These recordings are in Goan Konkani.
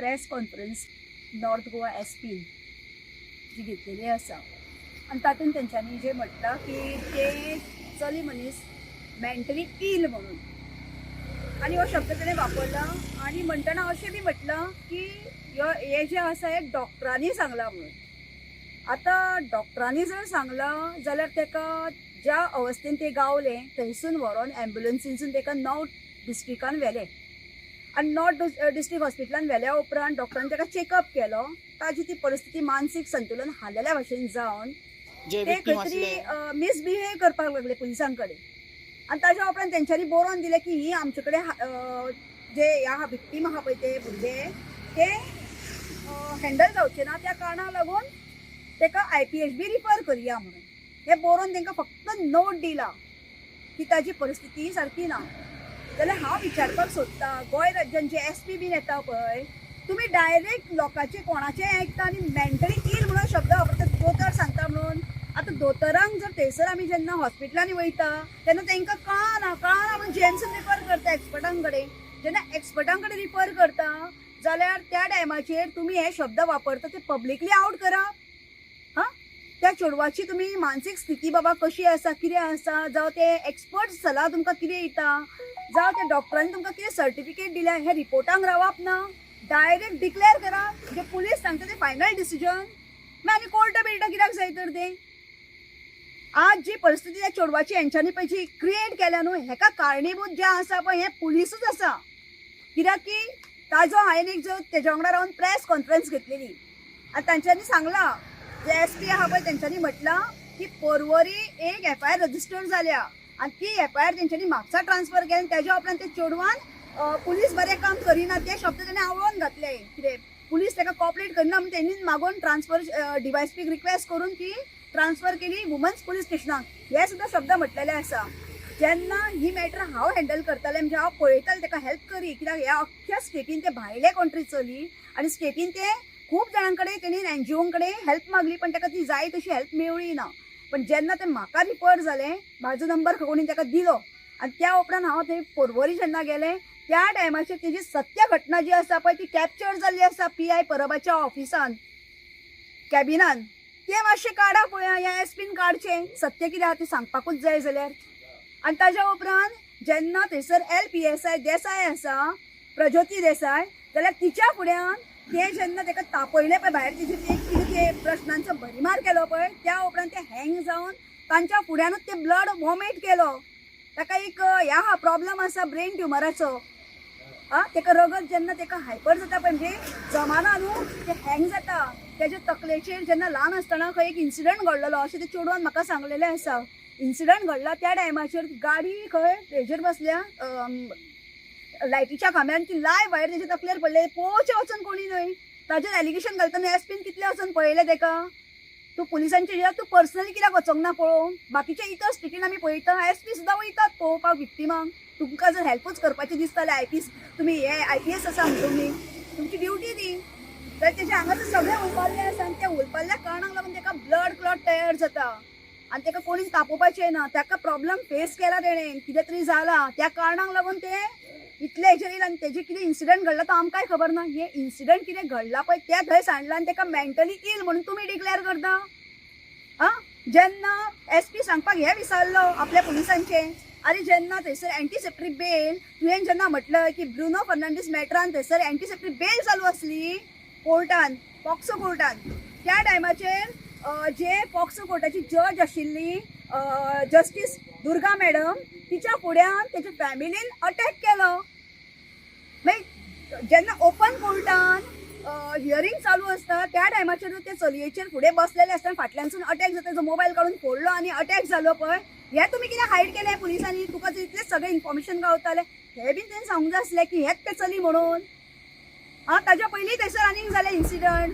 Press conference north Goa S pin जी घेतलेली आसा आनी तातूंत तेंच्यांनी जें म्हटलां की ते चली मनीस मेंटली इल म्हणून आनी हो शब्द तेणें वापरला. आनी म्हणटना अशें बी म्हटलां की हें जें आसा हें डॉक्टरांनी सांगलां म्हणून. आतां डॉक्टरांनी जर सांगलां जाल्यार तेका ज्या अवस्थेन ते गावले थंयसून व्हरोन एम्बुलन्सीनसून तेका नॉर्थ डिस्ट्रिकान व्हेलें आनी नॉर्थ डिस्ट्रिक्ट हॉस्पिटलान व्हेल्या उपरांत डॉक्टरान तेका चॅकअप केलो. ताजी ती परिस्थिती मानसीक संतुलन हाललेल्या भाशेन जावन जे ते विक्टीम खंय तरी आसले मिसबिहेव करपाक लागले पुलिसां कडेन. आनी ताज्या उपरांत तेंच्यांनी बरोवन दिलें की ही आमचे कडेन जे ह्या विक्टीम आहा पळय ते भुरगे ते हँडल जावचे ना, त्या कारणाक लागून तेका IPHB refer करया म्हणून हें बरोवन तांकां फक्त नोट दिला की ताजी परिस्थिती सारकी ना. जाल्यार हांव विचारपाक सोदतां, गोंय राज्यान जे SP बीन येता पळय, तुमी डायरेक्ट लोकांचे कोणाचें आयकता आनी मेंटली इल म्हणून शब्द वापरता, दोतोर सांगता म्हणून. आतां दोतोरांक जर थंयसर आमी जेन्ना हॉस्पिटलांनी वयता तेन्ना तांकां कळना कळना म्हणून जीएमसीन रिफर करता एक्सपर्टां कडेन. जेन्ना एक्सपर्टां कडेन रिफर करता जाल्यार त्या टायमाचेर तुमी हे शब्द वापरता ते पब्लिकली आवट करा. हां, त्या चेडवाची तुमी मानसीक स्थिती बाबा कशी आसा, कितें आसा, जावं ते एक्सपर्ट सलाह तुमकां कितें दिता, जावं त्या डॉक्टरांनी तुमकां कितें सर्टिफिकेट दिल्या, हे रिपोर्टांक रावप ना, डायरेक्ट डिक्लेअर करा. जे पुलीस सांगता ते फायनल डिसिजन. मागीर आनी कोर्ट बिर्ट कित्याक जाय तर ते? आज जी परिस्थिती त्या चेडवाची हेंच्यांनी पळय जी क्रिएट केल्या न्हू, हेका कारणीभूत जें आसा पळय हें पुलिसूच आसा. कित्याक की ताजो हांवें एक जो तेज्या वांगडा रावन प्रेस कॉन्फरन्स घेतलेली आनी तांच्यांनी सांगलां, जे SP आहा पळय तेंच्यांनी म्हटलां की पोरवरी एक FIR register जाल्या आनी ती FIR तेंच्यांनी म्हापसा ट्रान्सफर केली आनी तेज्या उपरांत ते चेडवान पुलीस बरें काम करिना ते शब्द तेणें आवळोन घातले. कितें पुलीस ताका कॉपरेट करिना म्हणून तेंणी मागोवन ट्रान्सफर DYSPक रिक्वेस्ट करून ती ट्रान्सफर केली वुमन्स पुलीस स्टेशनाक, हे सुद्दां शब्द म्हटलेले आसा. जेन्ना ही मॅटर हांव हँडल करतालें, म्हणजे हांव पळयतालें ताका हेल्प करी, कित्याक ह्या अख्ख्या स्टेटीन ते भायले कोण तरी चली आनी स्टेटीन ते खूब जाणां कडेन तेणी NGO कडेन हेल्प मागली, पण ताका ती जाय तशी हेल्प मेवळी ना. पण जेन्ना ते म्हाका रिफर जालें, म्हाजो नंबर कोणी ताका दिलो आनी त्या उपरांत हांव थंय पोरवरी जेन्ना गेलें त्या टायमाचेर तेजी सत्य घटना जी आसा पळय ती कॅप्चर जाल्ली आसा PI परबाच्या ऑफिसान कॅबिनान. तें मातशें काडा पळया, ह्या SPन काडचें, सत्य कितें आहा तें सांगपाकूच जाय जाल्यार. आनी ताज्या उपरांत जेन्ना थंयसर LPSI Desai आसा, प्रज्योती देसाय, जाल्यार तिच्या फुड्यान तें जेन्ना ताका तापयलें पळय भायर, तिजे ते कितें ते प्रश्नांचो भरिमार केलो पळय, त्या उपरांत तें हँग जावन तांच्या फुड्यानूच ते ब्लड वॉमिट केलो. ताका एक ह्या आहा प्रॉब्लम आसा ब्रेन ट्युमराचो. आं, ताका रगत जेन्ना ताका हायपर जाता पळय, म्हणजे जमाना न्हू, तें हँग जाता. तेज्या तकलेचेर जेन्ना ल्हान आसतना खंय एक इन्सिडंट घडलेलो अशें ते चेडवान म्हाका सांगलेलें आसा. इन्सिडंट घडला त्या टायमाचेर गाडी खंय हेजेर बसल्या लायटीच्या खांब्यान, ती लायव वायर तेच्या तकलेर पडले, पळोवचें वचून कोणी न्हय. ताजेर एलिगेशन घालतना SPन कितलें वचून पळयलें तेका? तूं पुलिसांचे जें तूं पर्सनली कित्याक वचोंक ना पळोवंक? बाकीच्या इतर स्टेटीन आमी पळयता SP सुद्दां वयतात पळोवपाक विक्टिमांक. तुमकां जर हेल्पूच करपाचें दिसता जाल्यार IPS तुमी हे IPS आसा न्हू तुमी, तुमची ड्युटी ती. जाल्यार तेजें हांगासर सगळें उलपाल्लें आसा आनी त्या उलपाल्ल्या कारणाक लागून तेका ब्लड क्लॉट तयार जाता आनी तेका कोणीच तापोवपाचें ना. ताका प्रॉब्लम फेस केला तेणें, कितें तरी जालां त्या कारणाक लागून तें इतलें हेजेर येयलां आनी तेजें कितें इन्सिडंट घडला तो आमकांय खबर ना. हें इन्सिडंट कितें घडलां पळय तें थंय सांडलां आनी तेका मेंटली इल म्हणून तुमी डिक्लेअर करता. आं, जेन्ना SP सांगपाक हें विसरलो आपल्या पुलिसांचें. आनी जेन्ना थंयसर एंटीसेप्टीक बेल तुवें जेन्ना म्हटलें की ब्रुनो फर्नांडीस मॅटरान थंयसर एंटीसेप्टीक बेल चालू आसली कोर्टान, पॉक्सो कोर्टान, त्या टायमाचेर जे पॉक्सो कोर्टाची जज आशिल्ली जस्टीस दुर्गा मॅडम, तिच्या फुड्यान तेच्या फॅमिलीन अटॅक केलो. मागीर जेन्ना ओपन कोर्टान हियरींग चालू आसता त्या टायमाचेर ते चलयेचेर फुडें बसलेले आसतना फाटल्यानसून अटॅक जाता, जो मोबायल काडून फोडलो आनी अटॅक जालो पळय, हें तुमी कितें हायड केलें पुलिसांनी? तुका जर इतलें सगळें इन्फॉर्मेशन गावतालें हें बीन तेणें सांगूंक जाय आसलें की हेंच तें चली म्हणून. आं, ताज्या पयलीं थंयसर आनीक जालें इन्सिडंट,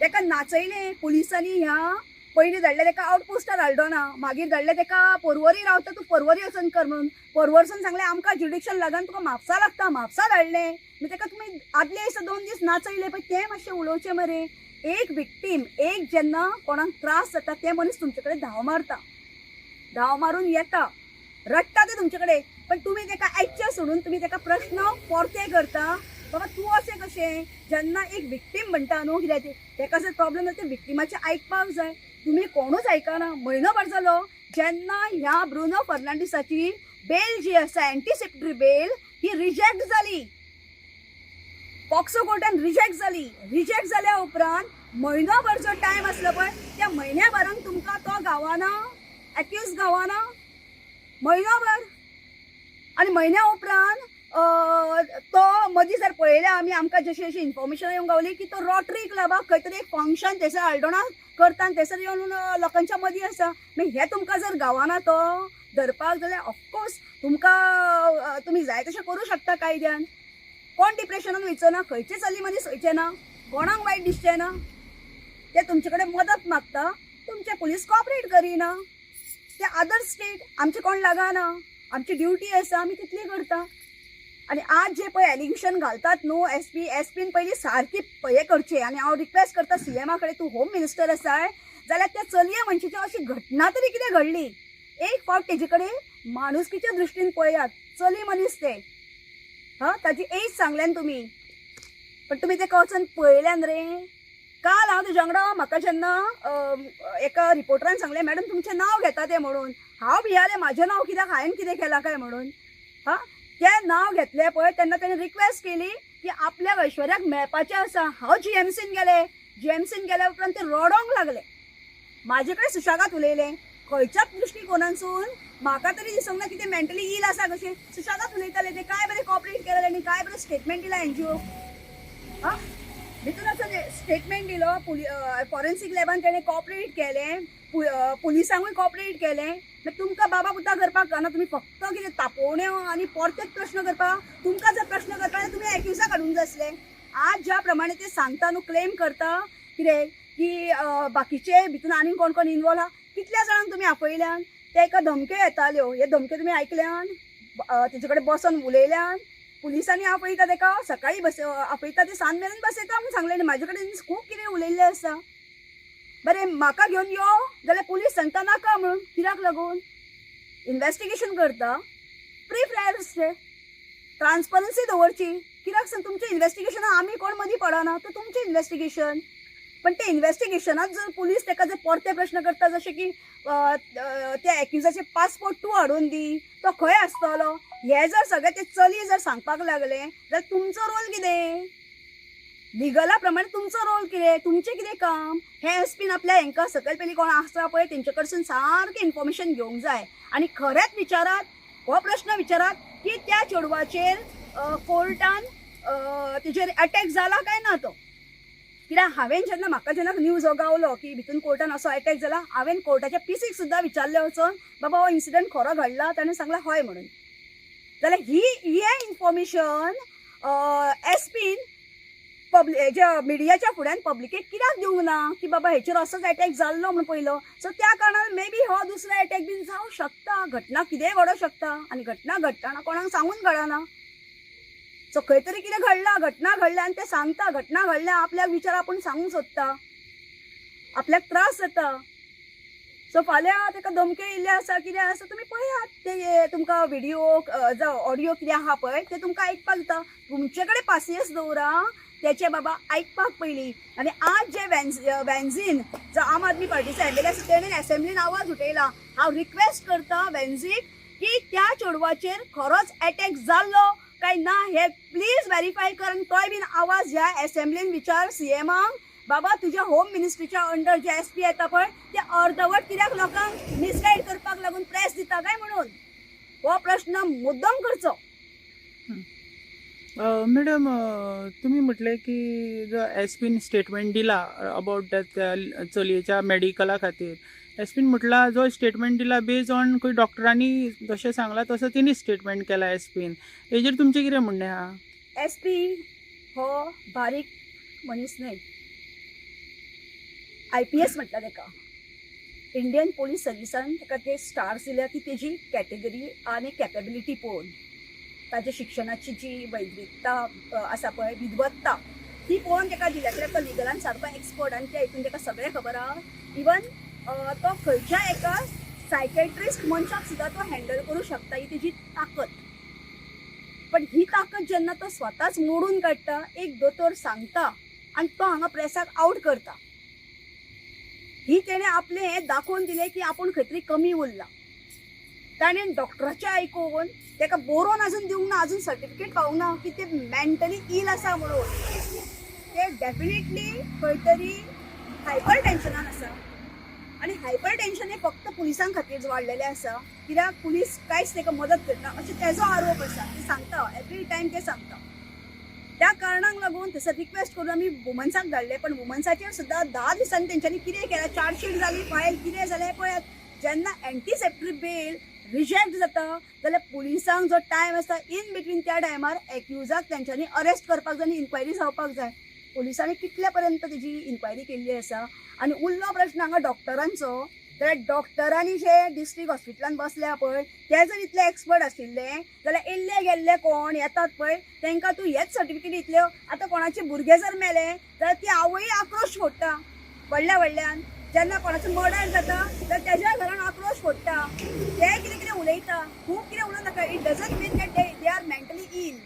तेका नाचयलें पुलिसांनी. ह्या पयलीं धाडलें तेका आवट पोस्टार हाल्डोना, मागीर धाडलें तेका पोरवरी रावता तूं पोरवरी वचून कर म्हणून. पोरवरसून सांगलें आमकां ज्युडिक्शन लागना, तुका म्हापसा लागता, म्हापसा धाडलें. मागीर तेका तुमी आदले दिसा 2 दीस नाचयले पळय तें मातशें उलोवचें मरे. एक विक्टीम, एक जेन्ना कोणाक त्रास जाता ते मनीस तुमचे कडेन धांव मारता, धांव मारून येता, रडटा ते तुमचे कडेन, पण तुमी तेका आयकचें सोडून तुमी तेका प्रश्न परते करता. बाबा तूं अशें कशें जेन्ना एक विक्टीम म्हणटा न्हू कित्याक तेका जर प्रॉब्लम जाता ते विक्टिमाचें आयकपाक जाय. तुमी कोणूच आयकना. म्हयनोभर जालो जेन्ना ह्या ब्रुनो फर्नांडीसाची बेल जी आसा एंटीसिपेटरी बेल ही रिजेक्ट जाली, पॉक्सो कोर्टान रिजेक्ट जाली. रिजेक्ट जाल्या उपरांत म्हयनोभर जो टायम आसलो पळय त्या म्हयन्याभरान तुमकां तो गावाना, एक्यूज गावाना म्हयनोभर. आनी म्हयन्या उपरांत तो मदीं जर पळयलें आमी, आमकां जशी अशी इन्फॉर्मेशन येवंक गावली की तो रोटरी क्लबाक खंय तरी एक फंक्शन थंयसर हळदोणा करता आनी थंयसर येवन लोकांच्या मदीं आसा. मागीर हें तुमकां जर गावाना तो धरपाक जाल्यार ऑफकोर्स तुमकां तुमी जाय तशें करूं शकता कायद्यान. कोण डिप्रेशनान वयचो ना, खंयचे चली मनीस वयचे ना, कोणाक वायट दिसचें ना. ते तुमचे कडेन मदत मागता, तुमचे पुलीस कॉपरेट करिना. ते अदर स्टेट आमचे कोण लागना, आमची ड्युटी आसा आमी तितली करता. आनी आज जे पळय एलिगेशन घालतात न्हू एसपी, एसपीन पयलीं सारकी हें करचें. आनी हांव रिक्वेस्ट करता सीएमा कडेन, तूं होम मिनिस्टर आसाय जाल्यार त्या चलये मनशेची अशी घटना तरी कितें घडली एक फावट तेजे कडेन माणुसकीच्या दृश्टीन पळयात. चली मनीस ते, हां, ताजी एज सांगल्यान तुमी, पण तुमी ते वचून पळयल्यान रे. काल हांव तुज्या वांगडा म्हाका जेन्ना एका रिपोर्टरान सांगलें मॅडम तुमचें नांव घेता ते म्हणून, हांव भियालें म्हाजें नांव कित्याक, हांवें कितें केलां काय म्हणून. हां, तें नांव घेतलें पळय तेन्ना तेणें रिक्वेस्ट केली की आपल्याक ऐश्वर्याक मेळपाचें आसा. हांव जीएमसीन गेलें, जीएमसीन गेल्या उपरांत ते रडोंक लागले, म्हाजे कडेन सुशेगाद उलयलें. खंयच्याच दृश्टिकोनांसून म्हाका तरी दिसूंक ना की ते मेंटली इल आसा कशें. सुशेगाद उलयताले ते, काय बरें कॉपरेट केलें आनी काय बरें स्टेटमेंट दिलां एनजीओ. हां, भितून असो स्टेटमेंट दिलो, फॉरेन्सीक लॅबान तेणें कॉपरेट केलें, पुलिसांकूय कॉपरेट केलें. मागीर तुमकां बाबा पुता करपाक ना, तुमी फक्त कितें तापोवण्यो आनी परतेच प्रश्न करपाक. तुमकां जर प्रश्न करपाक जाल्यार तुमी एक्युजाक हाडूंक जाय आसले. आज ज्या प्रमाणे ते सांगता न्हू, क्लेम करता कितें की बाकीचे भितून आनीक कोण कोण इनवॉल्व आहा, कितल्या जाणांक तुमी आपयल्यान? ते एका धमक्यो येताल्यो, हे धमक्यो तुमी आयकल्यान? तेजे कडेन बसोन उलयल्यान? पुलिसांनी आपयता तेका, सकाळी बस आपयता ते सांज मेरेन बसयता म्हूण सांगलें. म्हाजे कडेन खूब कितें उलयल्लें आसा. बरें म्हाका घेवन यो जाल्यार पुलीस सांगता नाका म्हणून, कित्याक लागून? इन्वेस्टिगेशन करता, प्री फ्रायर ट्रान्सपरन्सी दवरची. कित्याक सांग, तुमचें इन्वेस्टिगेशनाक आमी कोण मदीं पडना, तर तुमचें इन्वेस्टिगेशन. पण ते इन्वेस्टिगेशनात जर पुलीस तेका जर परते प्रश्न करता जशें की त्या एक्युजाचे पासपोर्ट तूं हाडून दी, तो खंय आसतलो, हे जर सगळें ते चली जर सांगपाक लागले जाल्यार तुमचो रोल कितें? लिगला प्रमाणे तुमचो रोल कितें, तुमचें कितें काम? हें एसपीन आपल्या हेंकां सकयल पयलीं कोण आसा पळय तेंचे कडसून सारकें इन्फॉर्मेशन घेवंक जाय. आनी खरेंच विचारात, हो प्रश्न विचारात की त्या चेडवाचेर कोर्टान तेजेर अटॅक जाला काय ना तो. कित्याक हांवें जेन्ना म्हाका जेन्ना न्यूज हो गावलो की भितून कोर्टान असो अटॅक जाला, हांवें कोर्टाच्या पीसीक सुद्दां विचारलें वचोन, बाबा हो इन्सिडंट खरो घडला? ताणें सांगलें हय म्हणून. जाल्यार ही हें इन्फॉर्मेशन एसपीन ज्या मिडियाच्या फुड्यान पब्लिकेक कित्याक दिवंक ना की बाबा हेचेर असोच अटॅक जाल्लो म्हणून पयलो. सो त्या कारणान मे बी हो दुसरो अटॅक बीन जावं शकता. घटना कितेंय घडोवंक शकता आनी घटना घडटना कोणाक सांगून घडना. सो खंय तरी कितें घडलां, घटना घडल्या आनी ते सांगता घटना घडल्या, आपल्याक विचार आपूण सांगूंक सोदता, आपल्याक त्रास जाता. सो फाल्यां ताका धमक्यो येयल्ल्यो आसा कितें आसा तुमी पळयात, ते तुमकां व्हिडिओ जावं ऑडियो कितें आहा पळय ते तुमकां आयकपाक दिता. तुमचे कडेन पासियेंस दवरा तेचे बाबा आयकपाक पयलीं. आनी आज जे वेन्झीन जो आम आदमी पार्टीचो एमएलए आसा तेणेन एसेंब्लीन आवाज उठयला. हांव रिक्वेस्ट करता वेन्झीक की त्या चेडवाचेर खरोच एटॅक जाल्लो काय ना हे प्लीज वेरीफाय कर आनी तोय बीन आवाज ह्या एसेंब्लीन विचार सीएमाक, बाबा तुज्या होम मिनिस्ट्रीच्या अंडर जे एस पी येता पळय ते अर्दवट कित्याक लोकांक मिसगायड करपाक लागून प्रेस दिता काय म्हणून हो प्रश्न मुद्दम करचो. मॅडम, तुमी म्हटलें की जो एस पीन स्टेटमेंट दिला अबाउट that चलयेच्या मेडिकला खातीर, एस पीन म्हटला जो स्टेटमेंट दिला बेज ऑन खंय डॉक्टरांनी जशें सांगलां तसो तेणी स्टेटमेंट केला एस पीन, हेजेर तुमचें कितें म्हणणें आहा? एस पी हो बारीक मनीस न्हय, आयपीएस म्हटला ताका. इंडियन पोलीस सर्विसान ताका ते स्टार्स दिल्या ती तेजी कॅटेगरी आनी कॅपेबिलिटी पळोवन, ताच्या शिक्षणाची जी वैद्विकता आसा पळय, विद्वत्ता, ती पळोवन ताका दिल्या. कित्याक तो लिगलान सारको एक्सपर्ट आनी त्या हितून ताका सगळें खबर आहा. इवन तो खंयच्या एका सायकेट्रिस्ट मनशाक सुद्दां तो हँडल करूं शकता, ही तेजी ताकद. पण ही ताकद जेन्ना तो स्वताच मोडून काडटा, एक दोतोर सांगता आनी तो हांगा प्रेसाक आवट करता, ही तेणें आपलें हें दाखोवन दिलें की आपूण खंय तरी कमी उरला. ताणें डॉक्टराचें आयकून ताका बरोवन अजून दिवंक ना, अजून सर्टिफिकेट पावूंक ना की ते मेंटली इल आसा म्हणून. ते डेफिनेटली खंय तरी हायपर टेन्शनान आसा आनी हायपर टेन्शन हें फक्त पुलिसां खातीर वाडलेलें आसा, कित्याक पुलीस कांयच ताका मदत करना अशें तेजो आरोप आसा. ते सांगता, एवरी टायम ते सांगता. त्या कारणाक लागून थंयसर रिक्वेस्ट करून आमी वुमन्साक धाडले, पण वुमन्साचेर सुद्दां 10 दिसांनी तेंच्यांनी कितें केलां, चार्जशीट जाली फायल, कितें जालें पळयात. जेन्ना एंटीसेप्टरी बेल रिजेक्ट जाता जाल्यार पुलिसांक जो टायम आसता इन बिटवीन, त्या टायमार एक्युजाक तेंच्यांनी अरेस्ट करपाक जाय आनी इन्क्वायरी जावपाक जाय. पुलिसांनी कितल्या पर्यंत तेजी इन्क्वायरी केल्ली आसा? आनी उरलो प्रश्न हांगा डॉक्टरांचो, जाल्यार डॉक्टरांनी जे डिस्ट्रिक्ट हॉस्पिटलान बसल्या पळय, ते जर इतले एक्सपर्ट आशिल्ले जाल्यार येयल्ले गेल्ले कोण येतात पळय तांकां तूं हेच सर्टिफिकेट दितल्यो. आतां कोणाचे भुरगे जर मेले जाल्यार ती आवय आक्रोश फोडटा व्हडल्या व्हडल्यान. जेन्ना कोणाचो मर्डर जाता जाल्यार तेज्या घरान आक्रोश फोडटा, ते कितें कितें उलयता, खूब कितें उलोवं नाका. It doesn't mean that they are mentally ill.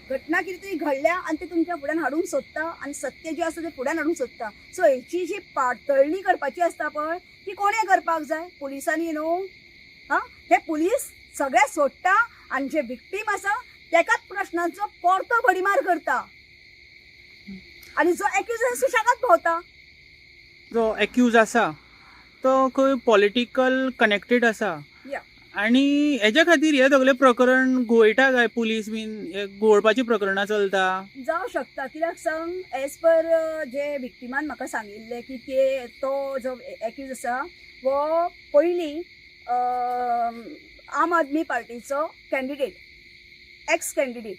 घटना कितें तरी घडल्या आनी ते तुमच्या फुड्यान हाडूंक सोदता आनी सत्य जें आसा तें फुड्यान हाडूंक सोदता. सो हेची जी पातळणी करपाची आसता पळय, ती कोणें करपाक जाय? पुलिसांनी न्हू. हा, हे पुलीस सगळे सोडटा आनी जे विक्टीम आसा तेकाच प्रश्नांचो परतो भडीमार करता आनी जो एक्यूज आसा सुशेगाद भोंवता. जो एक्यूज आसा तो खंय पॉलिटिकल कनेक्टेड आसा आनी हेज्या खातीर हे सगळे प्रकरण घुंवयटा काय पुलीस बीन हे घुंवळपाची प्रकरणां चलता? जावं शकता. कित्याक सांग, एज पर जे विक्टिमान म्हाका सांगिल्लें की ते तो जो एक्यूज आसा हो पयलीं आम आदमी पार्टीचो कॅन्डिडेट, एक्स कॅन्डिडेट.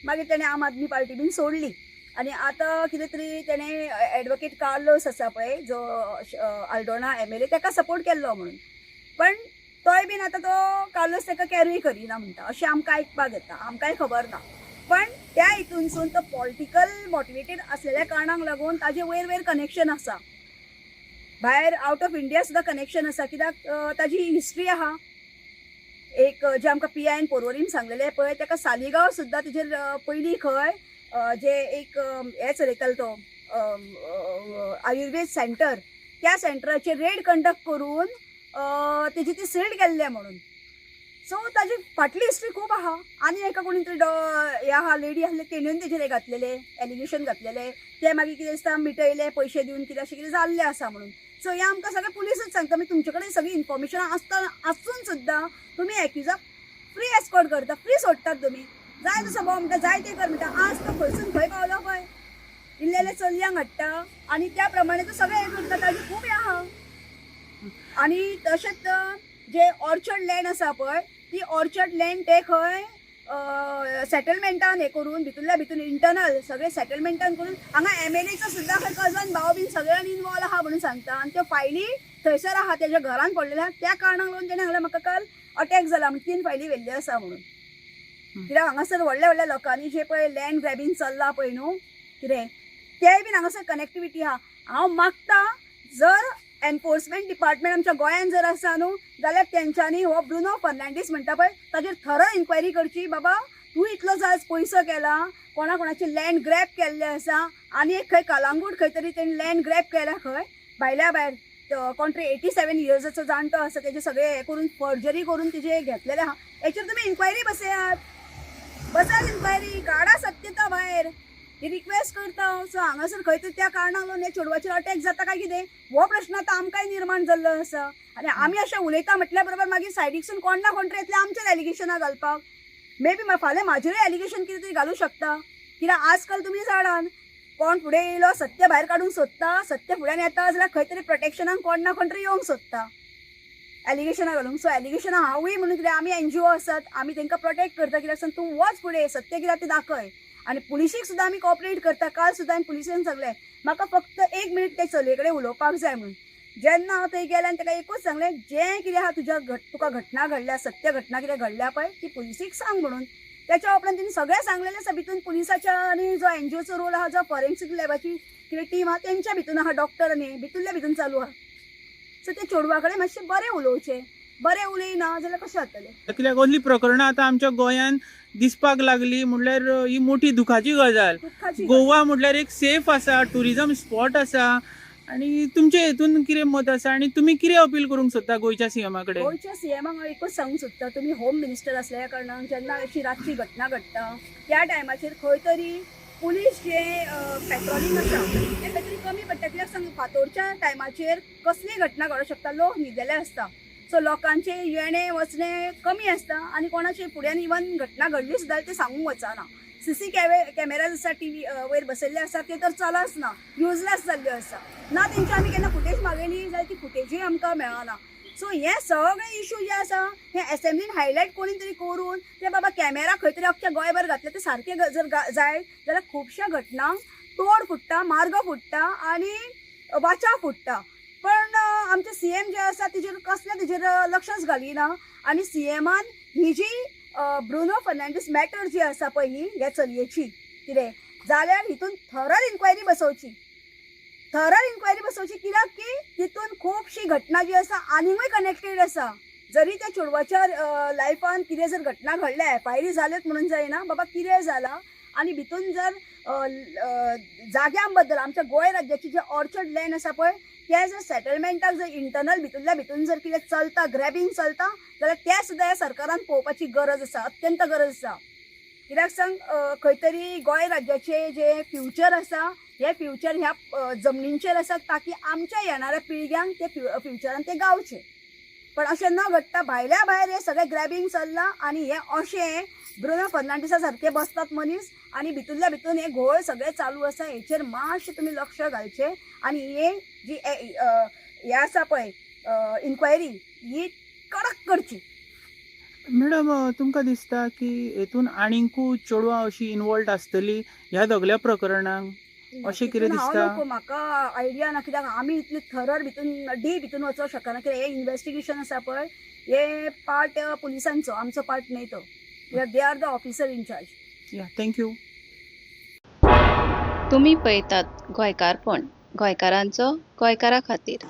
मागीर तेणें आम आदमी पार्टी बीन सोडली आनी आतां कितें तरी तेणें एडवोकेट कार्लोस आसा पळय, जो आल्डोना एमएलए, ताका सपोर्ट केल्लो म्हणून. पण तोय बीन आतां तो कार्लोस ताका कॅरूय करिना म्हणटा अशें आमकां आयकपाक येता. आमकांय खबर ना, पण त्या हितूनसून तो पॉलिटिकल मोटिवेटेड आसलेल्या कारणाक लागून ताजे वयर वयर कनेक्शन आसा, भायर आवट ऑफ इंडिया सुद्दां कनेक्शन आसा. कित्याक ताजी हिस्ट्री आहा एक, जे आमकां पीआयन पोरवरीम सांगलेलें पळय, ताका सालिगांव सुद्दां तेजेर पयलीं खंय जे एक हें चलयतालो तो आयुर्वेद सेंटर, त्या सेंटराचेर रेड कंडक्ट करून तेजी ती सील्ड केल्ले म्हणून. सो ताजी फाटली हिस्ट्री खूब आहा. आनी एका कोणी तरी हे आहा, लेडी आसले, तेणेन तेजेर हे घातलेले, एलिगेशन घातलेले. ते मागीर कितें दिसता मिटयले पयशे दिवन, कितें अशें कितें जाल्लें आसा म्हणून. सो हें आमकां सगळें पुलिसूच सांगता. मागीर तुमचे कडेन सगळी इन्फॉर्मेशन आसता, आसून सुद्दां तुमी एक्युजाक फ्री एस्कॉर्ट करता, फ्री सोडटात तुमी. जाय तसो भोव म्हणटा, जाय तें कर म्हणटा. आज तो खंयसून खंय पावलो पळय, इल्ले इल्ले चलयांक हाडटा आनी त्या प्रमाणे तो सगळें हें करता. ताजी खूब हें आहा. आनी तशेंच जे ऑर्चर्ड लँड आसा पळय, ती ऑर्चर्ड लँड ते खंय सेटलमेंटान हें करून भितूरल्या भितून इंटरनल सगळे सेटलमेंटान करून हांगा एमएलएचो सुद्दां खंय कजन भाव बीन सगळ्यान इनवॉल्व आहा म्हणून सांगता. आनी त्यो फायली थंयसर आहा, तेज्या घरान पडलेल्या आहा. त्या कारणाक लागून तेणें सांगलें म्हाका काल अटॅक जाला म्हणून, तीन फायली व्हेल्ल्यो आसा म्हणून. कित्याक हांगासर व्हडल्या व्हडल्या लोकांनी जे पळय लँड ग्रॅबींग चल्लां पळय न्हू कितें, तेय बीन हांगासर कनेक्टिविटी आहा. हांव मागता, जर एनफोर्समेंट डिपार्टमेंट आमच्या गोंयान जर आसा न्हू जाल्यार तेंच्यांनी हो ब्रुनो फर्नांडीस म्हणटा पळय ताजेर थरो इन्क्वायरी करची. बाबा, तूं इतलो जायज पयसो केला, कोणा कोणाचे लँड ग्रॅब केल्ले आसा आनी एक खंय कलांगूट खंय तरी तेणी लँड ग्रॅब केला खंय भायल्या भायर, कोण तरी 87 इयर्साचो जाणटो आसा, तेजे सगळे हे करून, फॉर्जरी करून तेजे घेतलेले आहा. हेचेर तुमी इन्क्वायरी बसयात, बसात इन्क्वायरी, काडा सत्यता भायर, ही रिक्वेस्ट करता हांव. सो हांगासर खंय तरी त्या कारणाक लागून ह्या चेडवाचेर अटॅक जाता काय कितें हो प्रश्न आतां आमकांय निर्माण जाल्लो आसा. आनी आमी अशें उलयता म्हटल्या बरोबर मागीर सायडीकसून कोण ना कोण तरी येतले आमचेर एलिगेशनां घालपाक. मे बी फाल्यां म्हाजेरूय एलिगेशन कितें तरी घालूं शकता. कित्याक आजकाल तुमी जाणात, कोण फुडें येयलो सत्य भायर काडूंक सोदता, सत्य फुड्यान येता जाल्यार खंय तरी प्रोटेक्शनाक कोण ना कोण तरी येवंक सोदता एलिगेशनां घालूंक. सो एलिगेशनां हांवूय म्हणून कितें, आमी एनजीओ आसात, आमी तांकां प्रोटेक्ट करता. कित्याक सांग, तूं वच फुडें, सत्य कितें तें दाखय. आनी पुलिशीक सुद्दां आमी कॉपरेट करता. काल सुद्दां हांवें पुलिशेन सांगलें, म्हाका फक्त एक मिनीट ते चलये कडेन उलोवपाक जाय म्हणून. जेन्ना हांव थंय गेलें आनी ताका एकूच सांगलें, जें कितें आहा तुज्या घट तुका घटना घडल्या, सत्य घटना कितें घडल्या पळय ती पुलिसीक सांग म्हणून. त्याच्या उपरांत तेणी सगळें सांगलेलें आसा. भितून पुलिसाच्या आनी जो एनजीओचो रोल आहा, जो फॉरेन्सीक लॅबाची कितें टीम आहा तेंच्या भितून आहा, डॉक्टर आनी भितूरल्या भितून चालू आहा. सो ते चेडवा कडेन मातशें बरें उलोवचें. बरें उलयना जाल्यार कशें जातलें? कित्याक असली प्रकरणां आतां आमच्या गोंयांत दिसपाक लागली म्हणल्यार ही मोठी दुखाची गजाल. दुःखाची गजाल. गोवा म्हटल्यार एक सेफ आसा, ट्युरिजम स्पॉट आसा. आनी तुमचे हेतून कितें मत आसा आनी तुमी कितें अपील करूंक सोदता गोंयच्या सीएमा कडेन? गोंयच्या सीएमाक हांव एकूच सांगूंक सोदता, तुमी होम मिनिस्टर असल्या कारणान जेन्ना अशी रातची घटना घडटा त्या टायमाचेर खंय तरी पुलीस जे पेट्रोलिंग आसा तें खंय तरी कमी पडटा. कित्याक सांग, फातोरच्या टायमाचेर कसलीय घटना घडोवंक शकता. लोक न्हिदलेले आसता, सो लोकांचे येणें वचणें कमी आसता आनी कोणाचे फुड्यान इवन घटना घडली सुद्दां ते सांगूंक वचना. सीसी कॅमेराज आसा, टीव्ही वयर बसयल्ले आसा, ते तर चलच ना, युजलेस जाल्ल्यो आसा. ना तेंची आमी केन्ना फुटेज मागयली जाल्यार ती फुटेजूय आमकां मेळना. सो हे सगळे इशू जे आसा हे एसेंब्लीन हायलायट कोणी तरी करून ते बाबा कॅमेरा खंय तरी अख्ख्या गोंयभर घातले ते सारके जर जायत जाल्यार खुबश्या घटनांक तोड फुट्टा, मार्ग फुट्टा आनी वाचा फुट्टा. पण आमचे सीएम जे आसा तेजेर कसलें तेजेर लक्षच घालिना. आनी सीएमान ही जी ब्रुनो फर्नांडीस मॅटर जी आसा पळय ही ह्या चलयेची कितें जाल्यार हितून थरर इन्क्वायरी बसोवची, थरर इन्क्वायरी बसोवची. कित्याक की तितून खुबशी घटना जी आसा आनीकूय कनेक्टेड आसा. जरी त्या चेडवाच्या लायफान कितें जर घटना घडल्या, एफआयआर जाल्योच म्हणून जायना बाबा कितें जाला. आनी भितून जर जाग्यां बद्दल आमच्या गोंय राज्याची जे ऑर्चर्ड लँड आसा पळय ते जर सेटलमेंटाक जर इंटरनल भितूरल्या भितून जर कितें चलता, ग्रॅबींग चलता जाल्यार तें सुद्दां ह्या सरकारान पळोवपाची गरज आसा, अत्यंत गरज आसा. कित्याक सांग, खंय तरी गोंय राज्याचें जें फ्युचर आसा हें फ्युचर ह्या जमनींचेर आसा, ताकी आमच्या येणाऱ्या पिळग्यांक ते फ्युचरान ते गावचें. पण अशें न घडटा भायल्या भायर हें सगळें ग्रॅबींग चल्लां आनी हें अशें ब्रुनो फर्नांडीसा सारके बसतात मनीस आनी भितूरल्या भितून हे घोळ सगळें चालू आसा. हेचेर मातशें तुमी लक्ष घालचें आनी हे जी हें आसा पळय इन्क्वायरी ही कडक करची. मॅडम, तुमकां दिसता की हेतून आनीकूय चेडवां अशीं इनवॉल्ड आसतली ह्या सगल्या प्रकरणांक, अशें कितें तितून हांव दिसता? नको, म्हाका आयडिया ना, कित्याक आमी इतले थरर भितून डीप भितून वचोंक शकना. कित्याक हें इन्वेस्टिगेशन आसा पळय हे पार्ट पुलिसांचो, आमचो पार्ट न्हय तो. कित्याक they are the officer in charge. Yeah, thank you. तुमी पळयतात गोंयकारपण, गोंयकारांचो गोंयकारा खातीर.